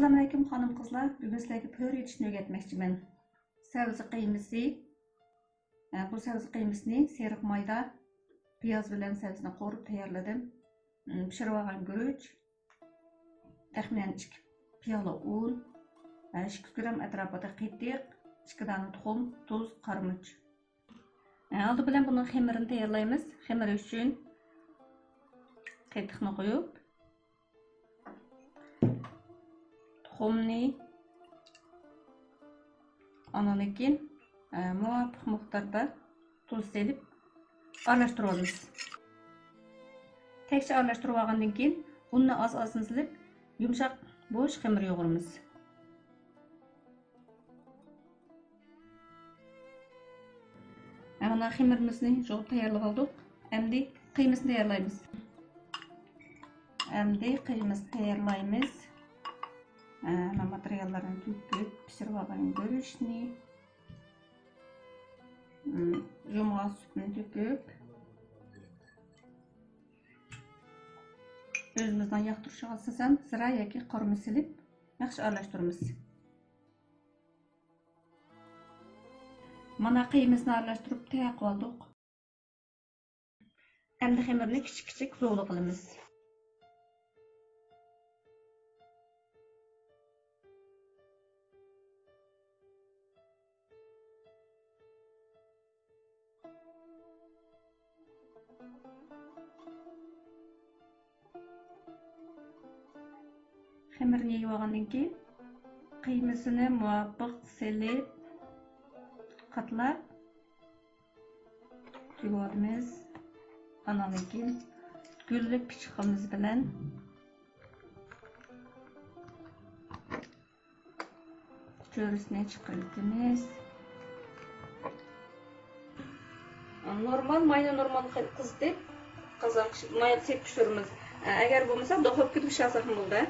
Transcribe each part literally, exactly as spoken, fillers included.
ئەسسالامۇئەلەيكۇم خانىم قىزلار، بۈگۈن سىلەرگە پۆرە ئېتىشنى ئۆگەتمەكچىمەن. سەۋزە قىيمىسى. ئە، بۇ سەۋزە قىيمىسىنى سېرىق مايدا پىياز بىلەن سەۋزىنى قورۇپ تەييارلىدىم. ئىم، پىشۇرۇۋالغان گۈرۈچ، تەخمىنەن ئىككى پىيالە ئۇن، ئىككى يۈز گرام ئەتراپىدا قېتىق، ئىككى دانە تۇخۇم، تۇز، قارىمۇچ. ئالدى بىلەن بۇنىڭ خېمىرىنى تەييارلايمىز. خېمىر ئۈچۈن قېتىقنى قويۇپ، تۇخۇمنى، ئاندىن كېيىن، ئە، مۇۋاپىق مىقداردا تۇز سېلىپ ئارىلاشتۇرۇۋالىمىز. تەكشى ئارىلاشتۇرۇۋالغاندىن كېيىن ئۇننى ئاز-ئازدىن سېلىپ يۇمشاق بوش خېمىر يۇغۇرىمىز. مانا خېمىرىمىزنى يۇغۇپ تەييارلىۋالدۇق. ئەمدى قىيمىسىنى تەييارلايمىز. ئەمدى قىيمىسىنى تەييارلايمىز. مانا ماتېرىياللارنى تۆكۈپ، پىشۇرۇۋالغان گۈرۈچنى، يۇمغان سۈتنى تۆكۈپ، ئۆزىمىزنىڭ ياقتۇرۇشىغا ئاساسەن زىرا ياكى قورۇما سېلىپ ياخشى ئارىلاشتۇرىمىز. مانا قىيمىسىنى ئارىلاشتۇرۇپ تەييار قىلىۋالدۇق. ئەمدى خېمىرنى كىچىك كىچىك زوۋلا قىلىمىز. خېمىرنى يېيىۋالغاندىن كېيىن، قىيمىسىنى مۇۋاپىق سېلىپ، قاتلاپ تۈگۈۋالىمىز. ئاندىن كېيىن گۈللۈك پىچىقىمىز بىلەن چۆرىسىنى چىقىرىۋېتىمىز. نورمال ماينى نورمال قىزىتىپ، قازانغا ماي سېپىپ پىشۇرىمىز. ئەگەر بولمىسا، دۇخوپكىدا پىشۇرساقمۇ بولىدۇ.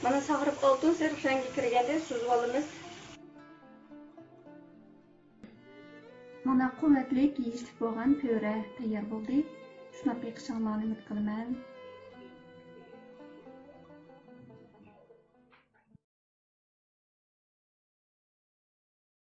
مانا ساغىرىپ ئالتۇن سېرىق رەڭگە كىرگەندە سۈزۈۋالىمىز. مانا قۇۋۋەتلىك يېيىشلىك بولغان پۆرە تەييار بولدى. سىناپ بېقىشىڭلارنى ئۈمىد قىلىمەن.